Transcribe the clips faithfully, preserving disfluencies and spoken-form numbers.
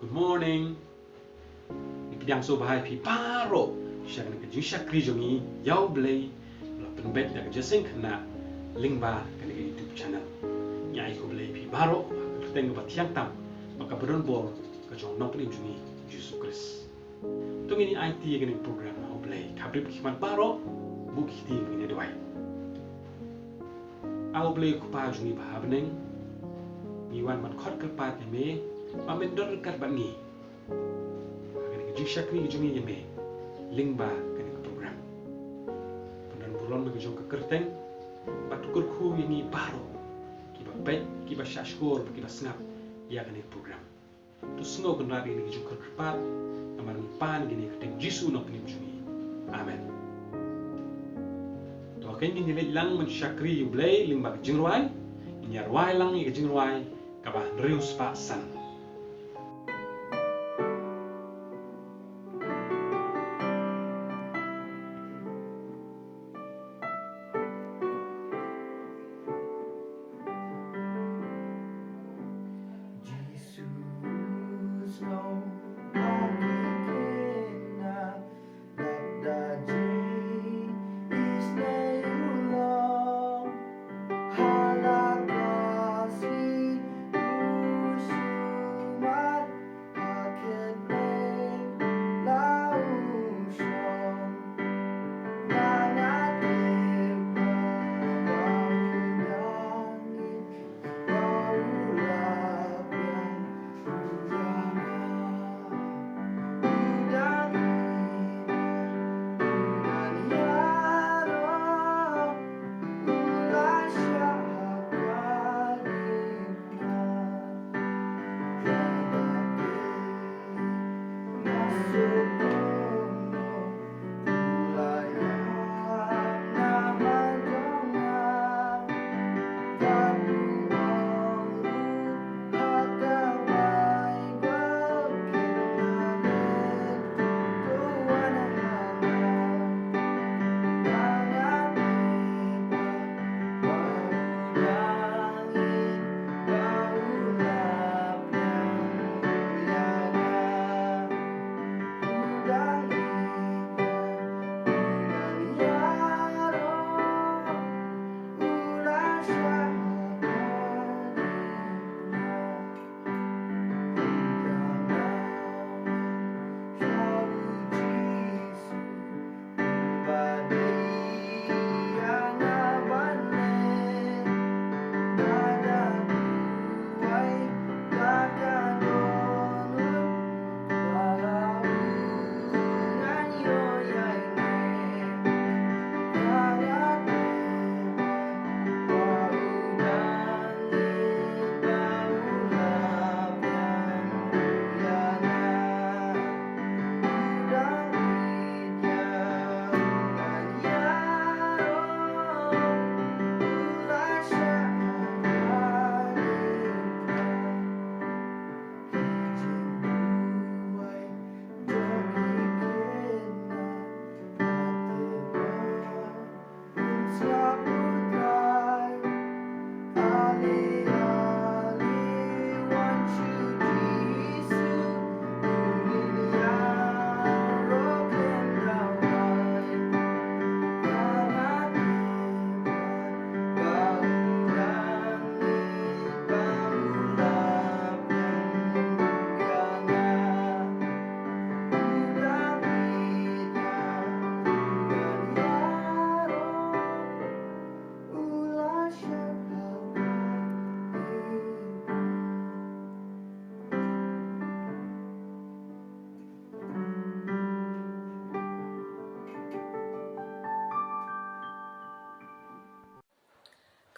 Good morning. Ngi pdiang sngewbha ïa phi baroh sha kane ka jingshakri jong ngi ïa U Blei, la pynbeit da ka jingïaseng khynnah lyngba kane ka YouTube channel. Ngi ai khublei ïa phi baroh ha ka kyrteng kaba thiang tam bad kaba don bor ka jong U Nongpynim jong ngi Jisu Khrist. To ngin ïa aiti ïa kane ka program ha U Blei, khabrip ki khmat baroh, buh ki kti, ngin ïa duwai. A U Blei Kpa jong ngi ba ha bneng, ngi wan ban khot kyrpad ïa me ba men don ryngkat bad ngi ha kane ka jingshakri ka jong ngi ïa me lyngba kane ka program. Pyndon burom ïa ka jong ka kyrteng bad kyrkhu ïa ngi baroh kiba peit, kiba shah shkor, kiba sngap ïa kane ka program. To sngew Kynrad ïa kine ki jingkhot kyrpad namar ngi pan ïa kine ha ka kyrteng Jisu U Nongpynim jong ngi. Amen. To, ha kane ngin ïa leit lang ban shakri ïa U Blei lyngba ka jingrwai. Ngin ïa rwai lang ïa ka jingrwai kaba hynriew spah san.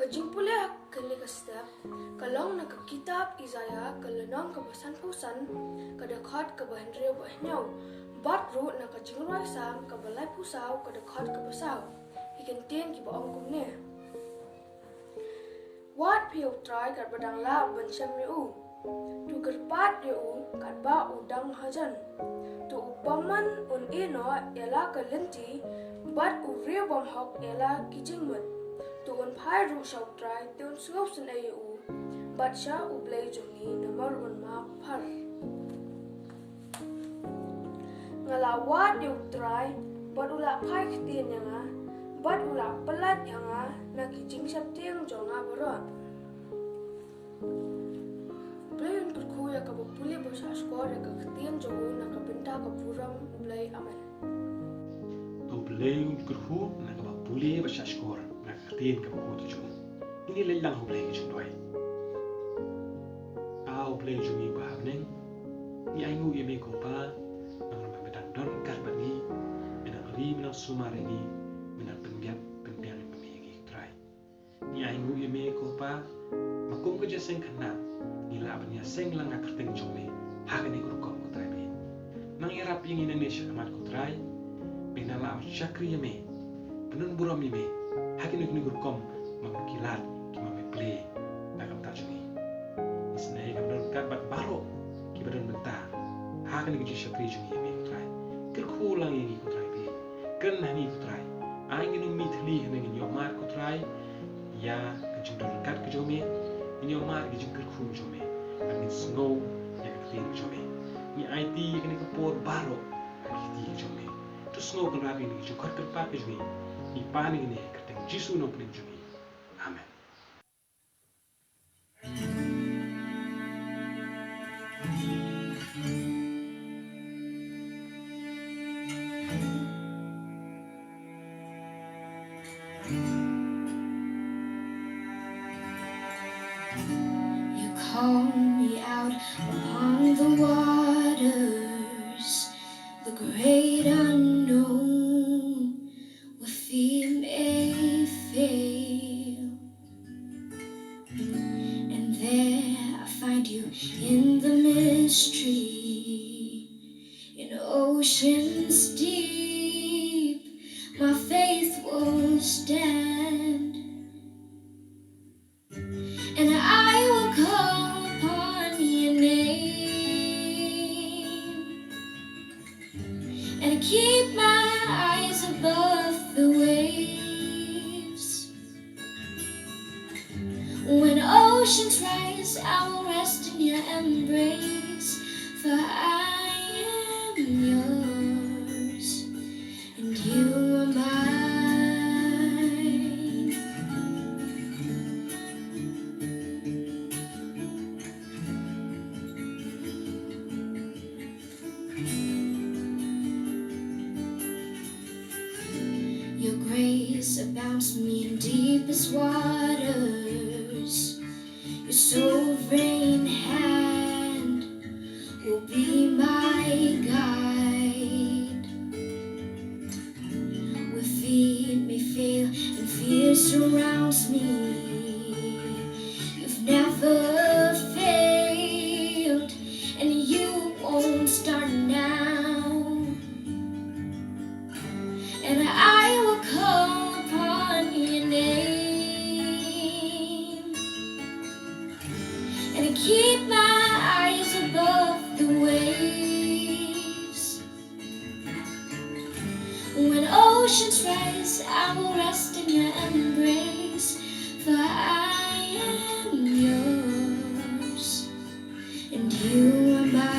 Ka jingpule ha kane ka step ka long na ka kitab Isaiah, ka lynnong kaba sanphew san, ka dkhot kaba hynriew bad hynñiew, bad ruh na ka jingrwai Salm kaba laiphew saw, ka dkhot kaba saw. Ki kyntien kiba ong kumne: Wad phi ïa U Trai katba dang lah ban shem ïa u. To kyrpad ïa u katba u dang hajan. To u bymman un ïeh noh ïa la ka lynti, bad u riewbymhok ïa la ki jingmut. To un phai ruh sha U Trai, te un sngewsynei ïa u, bad sha U Blei jong ngi, namar un map phar. Nga la wad ïa U Trai, bad u la phai ktien ïa nga, bad u la pyllait ïa nga na ki jingsheptieng jong nga baroh. Blei un kyrkhu ïa kaba pule bad shahshkor ïa ka ktien jong u na ka bynta ka burom U Blei. Amen. To Blei un kyrkhu na kaba pule bad shahshkor na ka ktien kaba khuid jong u. Ngin ïa leit lang ha U Blei ka jingduwai. A U Blei jong ngi uba ha bneng, ngi ainguh ïa me ko Pa, namar ba me dang don ryngkat bad ngi, me dang ri, me dang sumar ïa ngi, me dang pynbiang pynbiang ïa ngi ko Trai. Ngi ainguh ïa me ko Pa, ba kum ka jingïaseng khynnah ngi lah ban ïaseng lang ha ka kyrteng jong me ha kane ka rukom ko Trai. Nang ïarap ïa ngi nangne shakhmat ko Trai, ba ngin lah ban shakri ïa me, pynbun burom ïa me ha kino kino ki rukom ba ki lad kiba me plie da ka bynta jong ngi. Isynei ïa ka ba don ryngkat bad baroh kiba don bynta ha kane ka jingshakri jong ngi ïa me ko Trai. Kyrkhu lang ïa ngi ko Trai, kren ha ngi ko Trai. Ai ngi ïa u mih thylli hynrei ngin ïohmad ko Trai ïa ka jingdon ryngkat ka jong me, ngin ïohmad ïa ka jingkyrkhu jong me, bad ngin sngew ïa ka ktien jong me. Ngi aiti ïa kane ka por baroh ha ki kti jong me. To sngew kynrad ïa kane ka jingkhot kyrpad ka jong ngi. Ngi pan ïa kane ha ka kyrteng Jisu Nongpynim jong ngi. Amen. You call me out upon the waters, the great unknown, where feet may fail. And there I find you in the mystery, in oceans deep, my faith will stand. And I will call upon your name and keep my eyes above the waves. When oceans rise, I will rest in your embrace, for I am yours, and you are mine. Your grace abounds me in deepest waters. Your sovereign hand will be my guide. Where feet may fail and fear surrounds me, you've never failed, and you won't start now. And I will call upon your name and keep my eyes above the waves. When oceans rise, I will rest in your embrace, for I am yours, and you are mine.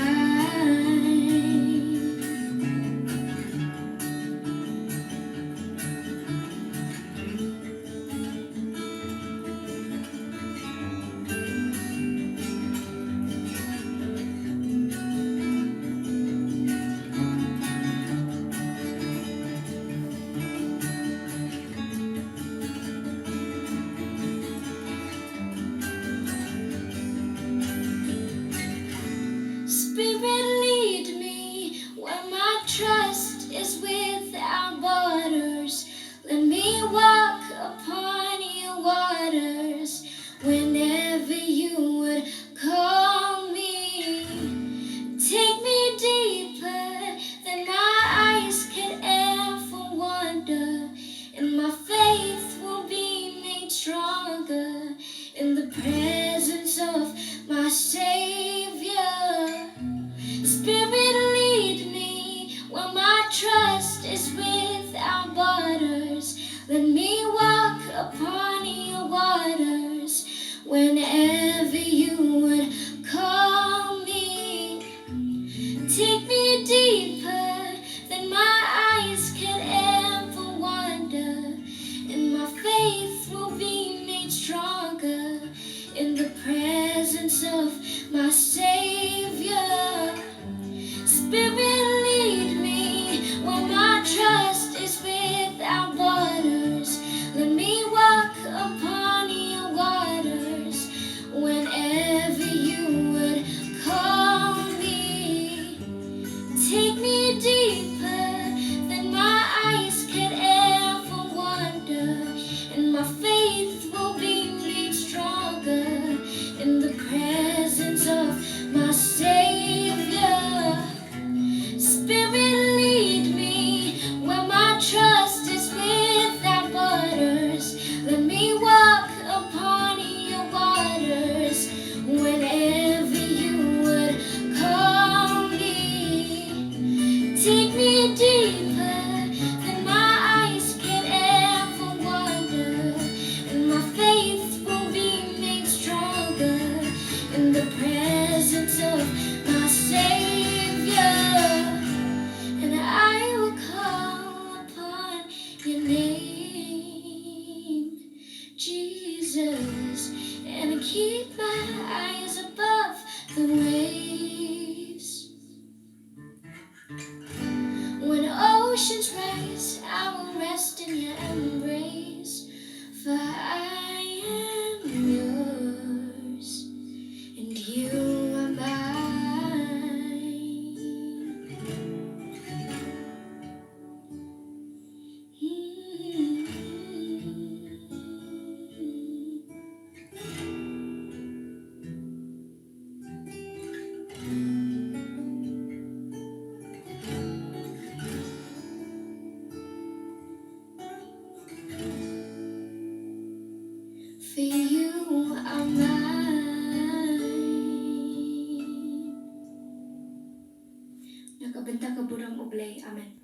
U Blei. Amen.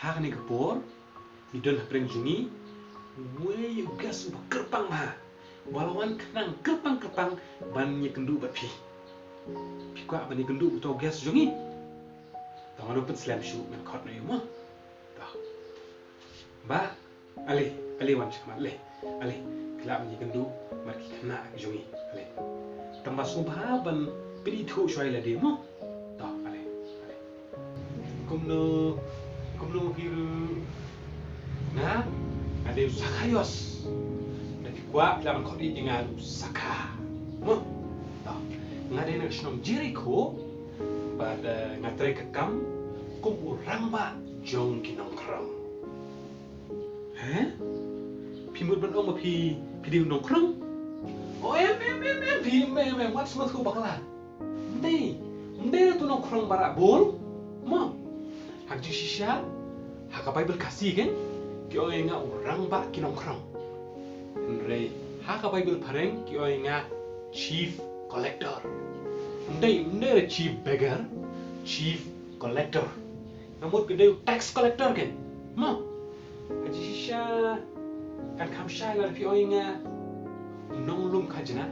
Ha kane ka por, ngi don hapdeng jong ngi uwei u guest uba kyrpang bha, uba la wan khnang kyrpang kyrpang ban ïakynduh bad phi. Phi kwah ban ïakynduh bad uto u guest jong ngi? To ngin pynslem shuh, ngin khot noh ïa u mo. To. Bah, ale, ale wan shakhmat, ale. Ale, phi lah ban ïakynduh bad ki khynnah jong ngi, ale. Tang ba sngewbha ban pynithuh shuwa ïa lade mo. To, ale, ale. Kumno, kumno phi ruh? Nga, nga dei u Sakaios. Lada phi kwah phi lah ban khot ïa nga u Saka. Mo. To, nga dei na ka shnong Jeriko. Bad, eh, nga trei ka kam kum u rangbah jong ki nongkhrong. He? Phi mut ban ong ba phi, phi dei u nongkhrong? O em, em, em, em, phi em, em, em, wat sngewthuh bakla. Ym dei, ym dei ruh uto u nongkhrong ba rah bol. Mo. Ha ka jingshisha, ha ka Baibl Khasi kan, ki ong ïa nga u rangbah ki nongkhrong. Hynrei ha ka Baibl Phareng ki ong ïa nga chief collector. Ym dei, ym dei ruh chief beggar, chief collector. Nga mut ka dei u tax collector kan. Mo. Ha ka jingshisha kan kham shai lada phi ong ïa nga u nonglum khajna.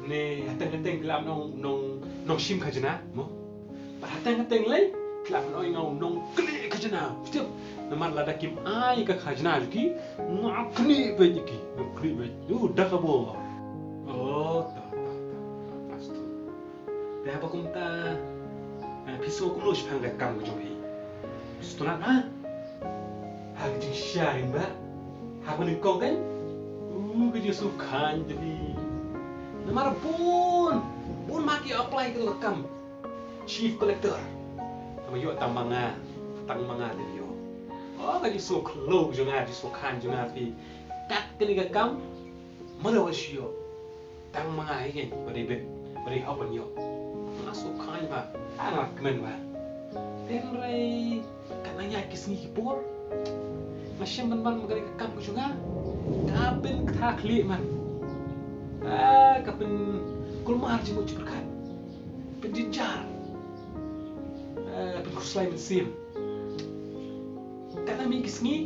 Ne hateng hateng phi lah ban ong u nong, nongshim khajna, mo. Bad hateng hateng lei phi lah ban ong ïa nga u nongknieh khajna. Phi tip, namar lada kim ai ka khajna jong ki, nga knieh beit ïa ki, nga knieh beit. U da ka bor. Oh, to, to, to, to, to. Te haba kumta, eh, phi sngew kumno shaphang ka kam ka jong phi? Phi sngewtynnat ma? Ha ka jingshisha, Bah, haba nyngkong kan, u, ka jingsngewkhan jong phi. Namar bun, bun ma ki apply ka kam chief collector. Tang ba ïoh tang ma nga, tang ma nga te ïoh. Oh, ka jingsngewkhlaiñ jong nga, jingsngewkhan jong nga phi. Kat kane ka kam, mano ba shu ïoh. Tang ma nga hi kein ba dei bit, ba dei hok ban ïoh. Nga sngewkhan bha, nga la kmen bha. Hynrei katba nang ïaid ki sngi ki por, nga shem ban wan ma kane ka kam ka jong nga. Ka pynktha khlieh man. Ah, ka pynkulmar jingmut jingpyrkhat. Pynjynjar. Ah, pynkhuslai mynsiem. Katba mih ki sngi,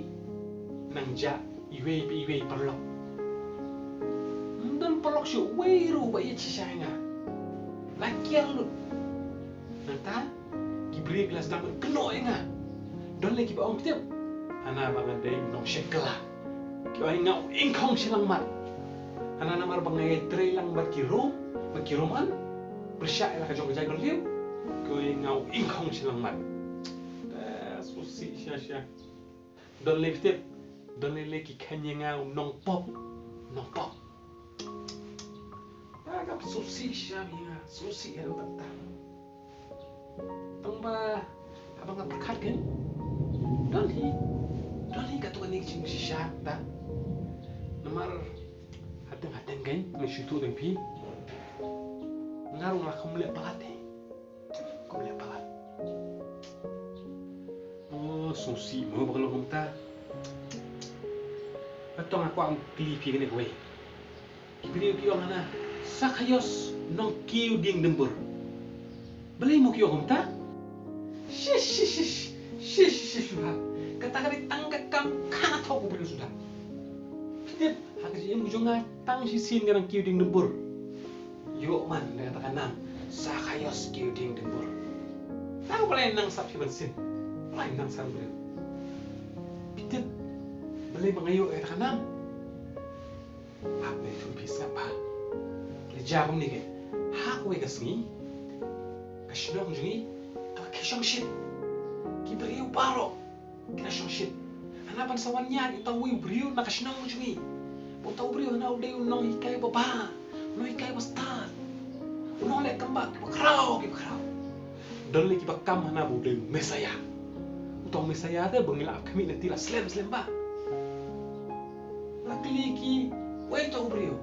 nang jah iwei pa iwei paralok. Ym don paralok shuh uwei ruh ba ïeit shisha ïa nga. La kiar lut. Nangta ki briew ki la sdang ban kynnoh ïa nga. Don lei kiba ong, tip, hana ba nga dei u nongshakla. Ki ong ïa nga u ingkhong shilangmat. Hana namar ba nga ïatrei lang bad ki Rom, bad ki Roman, pyrshah ïa la ka jong ka jaitbynriew, ki ong ïa nga u ingkhong shilangmat. Te sngewsih shisha shisha. Don lei, tip, don lei lei ki kheiñ ïa nga u nongpop, nongpop. Ka, ka sngewsih shisha ïa nga, sngewsih ïa nga tang tang. Tang ba haba nga pyrkhat kein, don hi, don hi katto katne ka jingshisha ta. Namar hateng hateng kein nga shu ïathuh tang phi, nga ruh nga la kham leh palat hi. Kham leh palat. Oh, sngewsih mo ba ka long kumta. Hato nga kwah ban kylli phi kane kawei. Ki briew ki ong hana, Sakaios nongkiew dieng dymbur. Balei mo ki ong kumta? Shish, shish, shish, shish, shish, shish, suda. Kata ka dei tang ka kam khana thok u briew suda. Phi tip, ha ka jingim ka jong nga tang shisien nga dang kiew dieng dymbur. Ïoh man da kata ka nam, Sakaios kiew dieng dymbur. Tang balei nang sap phi ban sien. Balei nang sap u briew. Phi tip, balei ba nga ïoh ïa kata ka nam. Hap ban ïathuh ïa phi sngap bha. Ka la jia kumne kein. Ha kawei ka sngi, ka shnong jong ngi ka la khie shongshit. Ki briew baroh ki la shongshit. Hana ban sa wan ïaid uta uwei u briew na ka shnong jong ngi. Ba uta u briew hana u dei u nonghikai ba bha, u nonghikai ba stad, u nongleh kam ba kiba khraw kiba khraw. Don lei kiba kam hana ba u dei u Messaïah. Uta u Messaïah te ba ngi la ap khmih na ti la slem slem bha. Nga kylli ki, wei uta u briew,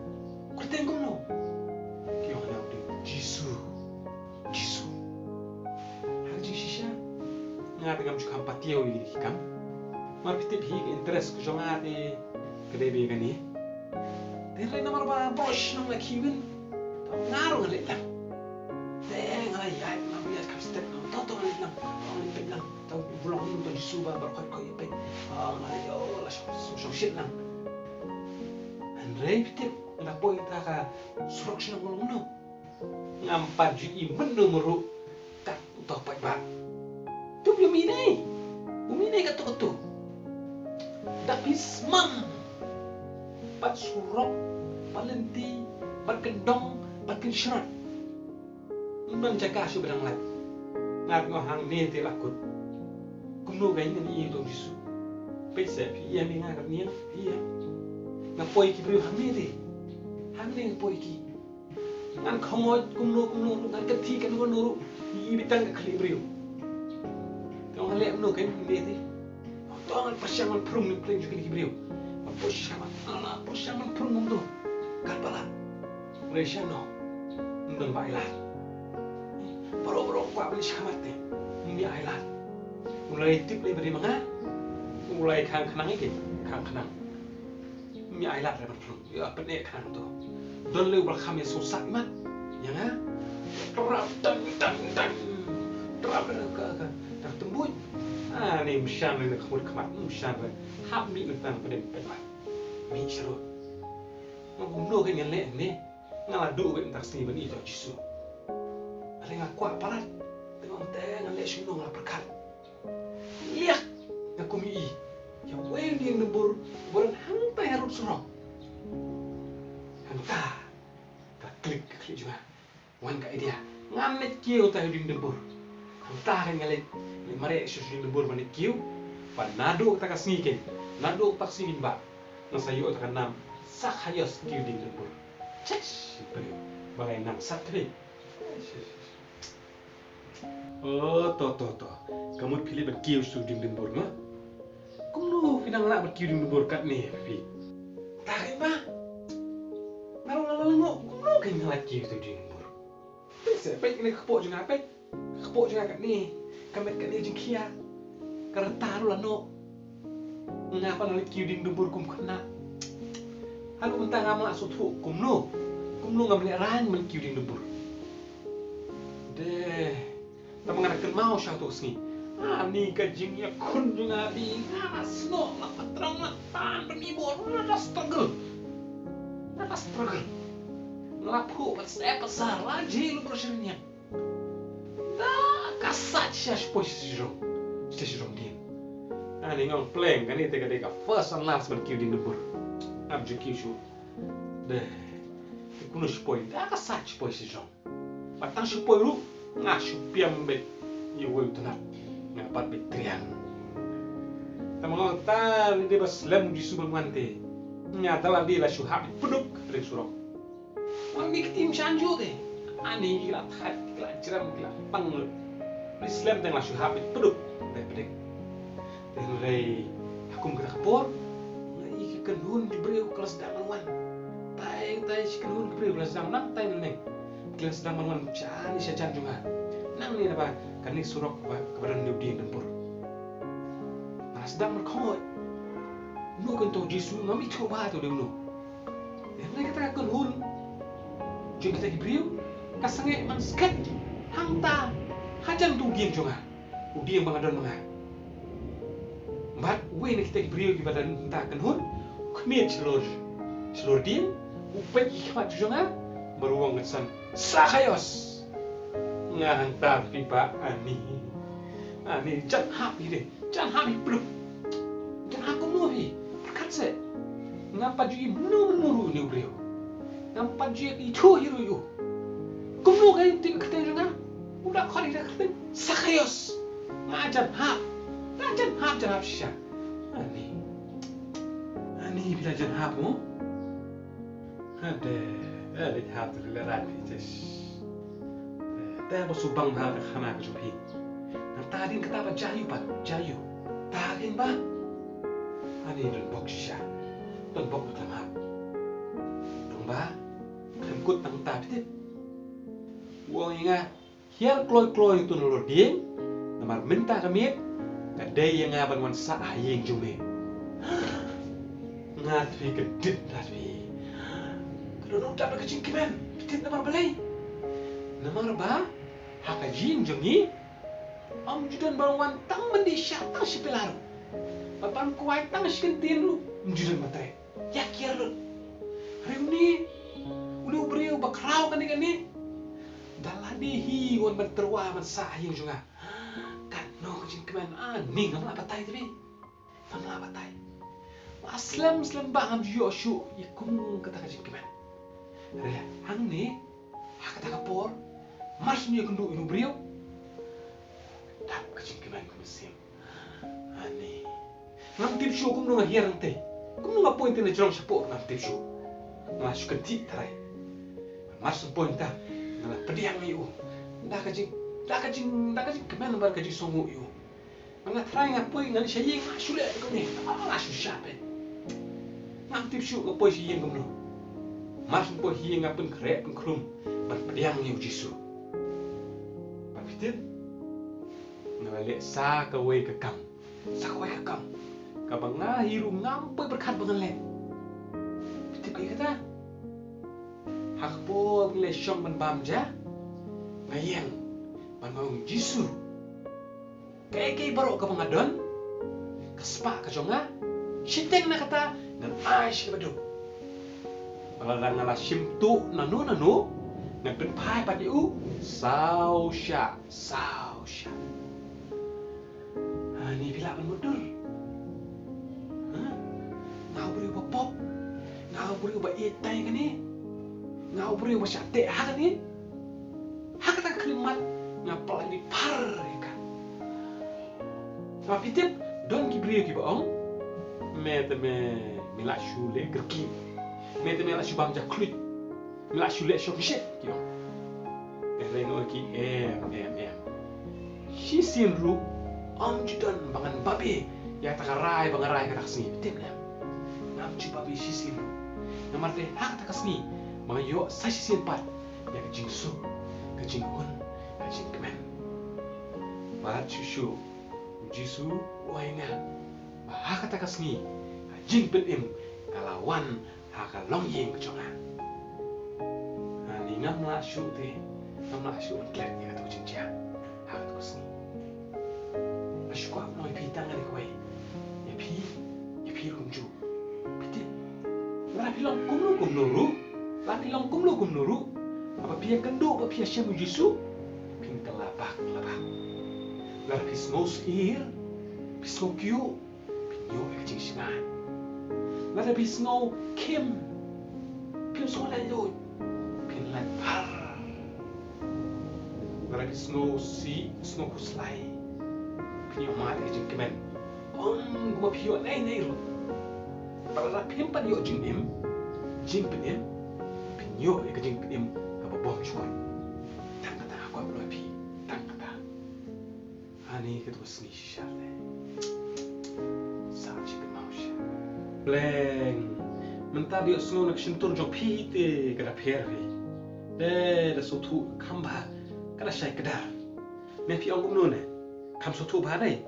u kyrteng kumno? Ki ong hana u dei u Jisu. Jisu. Ha ka jingshisha nga te ngam ju kham patiaw ïa kine ki kam. Namar phi tip hi ka interest ka jong nga te ka dei beit ïa kane. Te hynrei namar ba baroh shnong la khie win, te nga ruh nga leit lang. Te nga la ïaid, nga la ïaid kham step, nga to to nga leit lang. Ong peit lang, tang u long u Trai Jisu ba, ba khot khot ïa peit. Ah, nga ïa la shong shong shit lang. Hynrei phi tip, nga poi ta ka surok shnong long no. Ngam pat ju i mynno mynno ruh kat uto paidbah. Tu ïa mine. U mine kat uto. Da phi sman. Pat surok, pat lynti, pat kyndong, pat kynshrot. Ym don jaka shuh ba dang lait. Nga tngoh hangne te la kut. Kumno ka ïing ngan ïoh ïa u Jisu. Peit se phi ïa mi nga ka niam phi ïa. Nga poi ki briew hangne te. Hangne nga poi ki. Ngan khongoi kumno kumno ruh, ngan kynti kumno kumno ruh. Ïa bi tang ka khlieh briew. Te nga leh kumno ka ïing ngan ïoh te. To ngan pyrshang ngan phrung ïa u pleng jong kine ki briew. Ngan pyrshang ngan, ngan pyrshang ngan phrung kumto. Kal palat. Hynrei shano. Ym don ba ai lad. Baroh baroh kwah ban leit shakhmat te. Ym ïa ai lad. U la ïa tip lei ba dei ma nga. U la ïa khang khnang ïa ki, khang khnang. Ym ïa ai lad re ban pynlong. Ïa pyneh khnang to. Don lei u ba la kham ïa sngewsah imat. Ïa nga. Trap tang tang tang. Trap ka ka ka tymbuit. Ah, ne ym shan re na khmut khmat, ym shan re. Hap mih na tang pdeng pdeng. Mih sha rud. Nga kumno kein ngan leh ne. Nga la duh beit mynta ka sngi ban ïeit ïa u Jisu. Hynrei nga kwah palat. Te nga ong te ngan leh shano nga la pyrkhat. Liak nga kum ïohi ïa uwei u dieng dumbur ba don hangtai harud surok. Hangta ka klik ka klik jong nga. Wan ka idea. Ngan leit kiew utai u dieng dumbur. Hangta kein nga leit, leit mareh sha u dieng dumbur ban leit kiew. Ba naduh kata ka sngi kein, naduh kata ka sngi kein ba nga sa ïoh ïa ka nam Sakhaios kiew dieng dumbur. Chesh, briew ba ngai nam sat kri. Oh, to, to, to. Ka mut phi leit ban kiew sha u dieng dumbur, ma? Kumno phi nang lah ban kiew dieng dumbur katne phi? Ta kein ba nga ruh nga la lyngngoh kumno kein nga lah kiew sha u dieng dumbur. Peit se, peit kane ka kpoh jong nga, peit. Ka kpoh jong nga katne, ka met katne jingkhia. Ka rta ruh la noh. Nga pat nga leit kiew dieng dumbur kum khynnah. Haduh mynta ngam lah sngewthuh kumno, kumno ngam lehraiñ ban kiew dieng dumbur. Dei, tang ba nga da kynmaw sha kato ka sngi. Ani ka jingïakhun jong nga, dei, nga la snoh, la patrang, la tan ban ïa bor, la da struggle. La da struggle. La phuh pat sep pat sar, la jhieh lu bor sha rynïeng. Da ka sait sha shipoi sha shrong. Sha shrong dieng. Ani nga ong pleng, kane te ka dei ka first and last ban kiew dieng dumbur. Ngam ju kiew shuh. Dei. Te kumno shipoi, da ka sait shipoi sha shrong. Bad tang shipoi ruh nga shu piam beit ïa uwei u tnat. Nga bat beit triang. Tang ba nga ong ta dei ba slem u Jisu ban wan te. Nga da la dei la shu hap beit pduk ha pdeng surok. Wan mih ka tim shan ju te. Ani ki la thait, ki la jrem, ki la pang lut. Ni slem teng la shu hap beit pduk te pdeng. Te hynrei ha kum kata ka por nga ïohi ka kynhun ki briew ka la sdang ban wan. Tai tai shi kynhun ki briew ka la sdang nang tai nang. Ki la sdang ban wan sha ni sha jan jong nga. Nangne naba kane surok ba ka ba don u dieng dumbur. Nga la sdang ban khongoi. Uno kynto Jisu ngam ithuh ba to dei uno. Hynrei kata ka kynhun jong kita ki briew ka sangeh ban skhet hangta hajan uto u dieng jong nga, u dieng ba nga don ma nga. Bad uwei na kita ki briew kiba don hangta ka kynhun u khmih shlur shlur dieng, u peit ki khmat jong nga bad u ong kynsan, Sakhaios. Nga hangta phi ba ani. Ani jan hap hi de. Jan hap hi pluk. Jan hap kumno hi. Pyrkhat se. Ngam pat ju i mano mano ruh ïa une u briew. Ngam pat ju i thuh hi ruh ïa u. Kumno ka ïa tip kyrteng jong nga. U da khot ïa ka kyrteng Sakhaios. Nga jan hap. Nga jan hap jan hap shisha. Ani. Ani phi la jan hap mo. Hade, eh, leit hap te leit lehrain phi te. Eh, te ba shu bang bha ka khana ka jong phi. Nangta dien kata ba jia ïa u pat, jia ïa u. Ta dien ba. Ani don bok shisha. Don bok ka tang hap. Tang ba. Khlem kut nangta phi te. U ong ïa nga. Hiar kloi kloi to nalor dieng, namar mynta ka miet ka dei ïa nga ban wan sah ha ïing jong me. Nga twi ka dit nga twi. Ka dohnud dap da ka jingkmen, ka dit namar balei? Namar ba ha ka ïing jong ngi Ym ju don ban wan tang ban dih shah tang shi pela ruh. Ban kwai tang shi kyntien ruh ym ju don ban treh. Ïa kiar lut. Hynrei une, une u briew ba khraw kane kane, da lade hi wan ban tyrwa ban sah ha ïing jong nga. Katno ka jingkmen, ani ngam lah batai te bha. Ngam lah batai. Ba slem slem ba ngam ju ïoh shuh ïa kum kata ka jingkmen. Hynrei hangne, ha kata ka por, mar shu ïakynduh ïa une u briew, dap ka jingkmen ka mynsiem. Ani, ngam tip shuh kumno nga hiar hangtei, kumno nga poi hangtei na jrong shapoh, ngam tip shuh. Nga shu kynthih tharai. Mar shu poi hangta, nga la pdiang ïa u da ka jing, da ka jing, da ka jingkmen bad ka jingsngewnguh ïa u. Nga tharai nga poi, nga leit sha ïing, nga shu leh kumne, ah, nga shu shah peit. Ngam tip shuh nga poi sha ïing kumno. Mar shu poi sha ïing nga pynkhreh pynkhrum ban pdiang ïa u Jisu. Bad phi tip, nga la leh sa kawei ka kam, sa kawei ka kam kaba nga hi ruh ngam poi pyrkhat ba ngan leh. Phi tip kaei kata? Ha ka por ba ngi la shong ban bam ja, nga ïeng ban ong, Jisu, kaei kaei baroh kaba nga don, ka spah ka jong nga, shiteng na kata ngan ai sha kiba duk. Bad lada nga la shim tuh nano nano, ngan pynphai pat ïa u saw shah, saw shah. Ani, phi lah ban mutdur? Ha? Nga u briew ba pop, nga u briew ba ïeit tai kane, nga u briew ba shah teh ha kane. Ha kata ka khyllipmat nga pynlait phar ïa ka. Ba phi tip, don ki briew kiba ong, me te me, me la shu leh kyrkieh, me te me la shu bam ja khluit, me la shu leh shongshit, ki ong. Hynrei nga ong ïa ki, em, em, em. Shisien ruh ym ju don ba ngan babe ïa kata ka rai ba nga rai kata ka sngi, phi tip ne em? Ngam ju babe shisien ruh. Namar te ha kata ka sngi ba nga ïoh sa shisien pat ïa ka jingsuk, ka jinghun, ka jingkmen. Bad shuh shuh u Jisu u ong ïa nga ba ha kata ka sngi ka jingpynim ka la wan ha ka longïing ka jong nga. Ani, ngam lah shuh te, ngam lah shuh ban klet ïa kata ka jingjia ha kata ka sngi. Nga shu kwah ban ong ïa phi tang kane kawei, ïa phi, ïa phi ruh kumjuh. Phi tip, lada phi long kumno kumno ruh, lada phi long kumno kumno ruh, haba phi ïakynduh bad phi ïashem ïa u Jisu, phin kylla bak kylla bak. Lada phi sngew syier, phi sngew kyiuh, phin ïoh ïa ka jingshngaiñ. Lada phi sngew khim, phim sngew laitluid, phin lait phar. Lada phi sngew sih, sngew khuslai, phin ïoh mad ïa ka jingkmen. Ym kumba phi ïoh naei naei ruh. Bad lada phim pat ïoh jingim, jingpynim, phin ïoh ïa ka jingpynim kaba bymjukut. Tang kata nga kwah ban ong ïa phi, tang kata. Ani, katto ka sngi shisha te, sa jingkynmaw shisha. Bleng, mynta ba ïohsngew na ka shyntur jong phi te ka da pher hi. Te da sngewthuh kham bha, ka da shai kdar. Me phi ong kumno ne? Kham sngewthuh bha dei?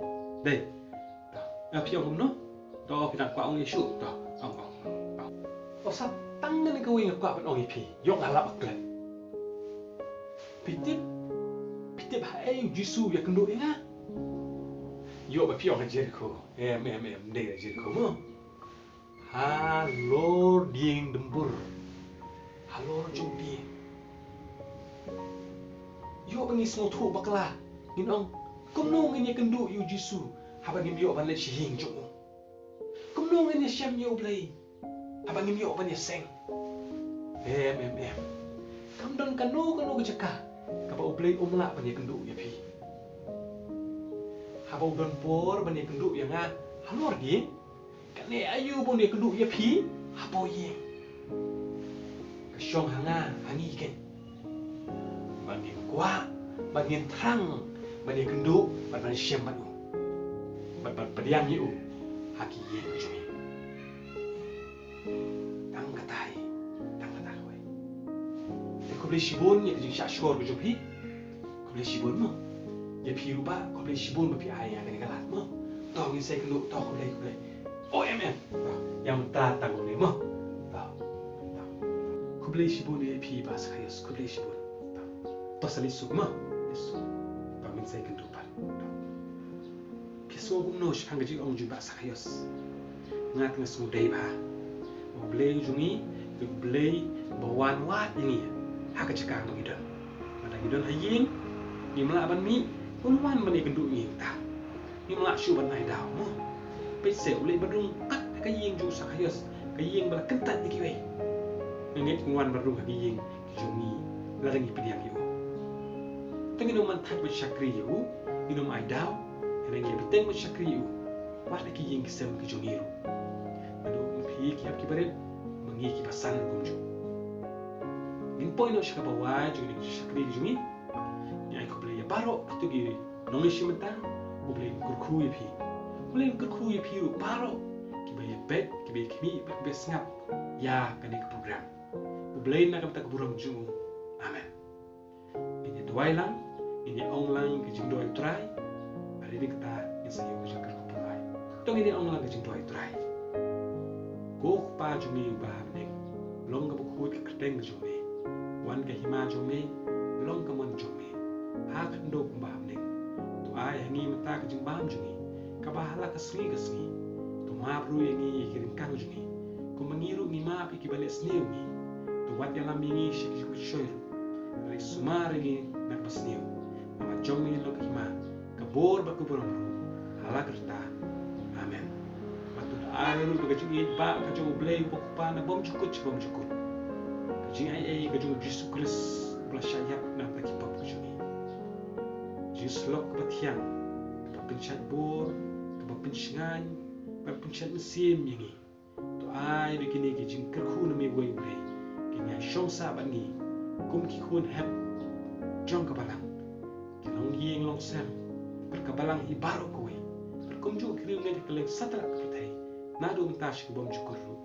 Dei. To, me phi ong kumno? To, phi dang kwah ong ïa shuh. To, ong, ong, ong. O, sa tang kane kawei nga kwah ban ong ïa phi. Ïoh nga lap klet. Phi tip, phi tip haei u Jisu u ïakynduh ïa nga? Ïoh ba phi ong ha Jerikho. Em, em, em, ym dei ha Jerikho mo. Halor dieng Dymbur. Halor jong dieng. Ïoh ba ngi sngewthuh bakla. Ngin ong, kumno ngin ïakynduh ïa u Jisu haba ngim ïoh ban leit sha ïing jong u? Kumno ngin ïashem ïa U Blei haba ngim ïoh ban ïaseng? Em, em, em. Kam don kano kano ka jaka kaba U Blei um lah ban ïakynduh ïa phi. Haba u don por ban ïakynduh ïa nga halor dieng, kane aïu ba un ïakynduh ïa phi hapoh ïing? Ka shong ha nga, ha ngi keiñ. Ba ngin kwah, ba ngin thrang ban ïakynduh bad ban shem bad u, bad ban pdiang ïa u ha ki ïing ka jong ngi. Tang kata hi, tang kata kawei. Te khublei shibun ïa ka jingshah shkor ka jong phi. Khublei shibun mo. Ïa phi ruh bah, khublei shibun ba phi ai ïa kane ka lad mo. To ngin sa ïakynduh, to khublei, khublei. O em em. To, ïa mynta tang kumne mo. To, to. Khublei shibun ïa phi bah Sakaios, khublei shibun. To, to sa leit suk mo. Leit suk. To ngin sa ïakynduh pat. Phi sngew kumno shaphang ka jingong jong i Bah Sakhaios? Nga te nga sngew dei bha. U Blei jong ngi, u Blei ba wan wad ïa ngi ha ka jaka ba ngi don. Lada ngi don ha ïing, ngim lah ban mih, un wan ban ïakynduh ïa ngi mynta. Ngim lah shuh ban ai daw mo. Peit se, u leit ban rung kat ha ka ïing jong u Sakhaios, ka ïing ba la kyntait ïa kiwei. Nga ngeit un wan ban rung ha ka ïing jong ngi lada ngi pdiang ïa u. Te ngin ym man thait ban shakri ïa u, ngin ym ai daw, hynrei ngi bteng ban shakri ïa u. Wat ha ki ïing ki sem ki jong ngi ruh. Naduh phi ki hap ki barit, ma ngi ki basan kumjuh. Ngin poi noh sha kaba wai jong ngi, shakri ki jong ngi. Ngi ai khublei ïa baroh kito ki nongïashim bynta, U Blei un kyrkhu ïa phi. U Blei un kyrkhu ïa phi ruh baroh kiba ïa peit, kiba ïa khmih bad kiba ïa sngap ïa kane ka program. U Blei na ka bynta ka burom jong u. Amen. Ngin ïa duwai lang, ngin ïa ong lang ka jingduwai U Trai. Hynrei kata ngin sa ïoh ka jingkyrkhu pynlait. To ngin ïa ong lang ka jingduwai U Trai. Ko Kpa jong ngi uba ha bneng, long kaba khuid ka kyrteng jong me. Wan ka hima jong me, long ka mon jong me ha khyndew kumba ha bneng. To ai ha ngi mynta ka jingbam jong ngi kaba ha la ka sngi ka sngi. To map ruh ïa ngi ïa ki ryngkang jong ngi, kumba ngi ruh ngi map ïa kiba leh sniew ïa ngi. To wat ïalam ïa ngi sha ki jingpynshoi ruh, hynrei sumar ïa ngi na kaba sniew. Namar jong me long ka hima, ka bor bad ka burom ruh ha la karta. Amen. Bad to da ai ruh ba ka jingïeit ba ka jong U Blei uba U Kpa na bymjukut sha bymjukut, ka jingaiei ka jong U Jisu Khrist uba la shah ïap na ka bynta ki pop ka jong ngi, ka jingsyllok kaba thiang kaba pynshait bor, kaba pynshngaiñ bad pynshait mynsiem ïa ngi. To ai ba kine ki jingkyrkhu na me uwei U Blei kin ïashong sah bad ngi kum ki khun hep jong ka balang, ki longïing longsem bad ka balang hi baroh kawei, bad kumjuh ki riewngeit ha kylleng satlak ka pyrthei, naduh mynta sha ka bymjukut ruh.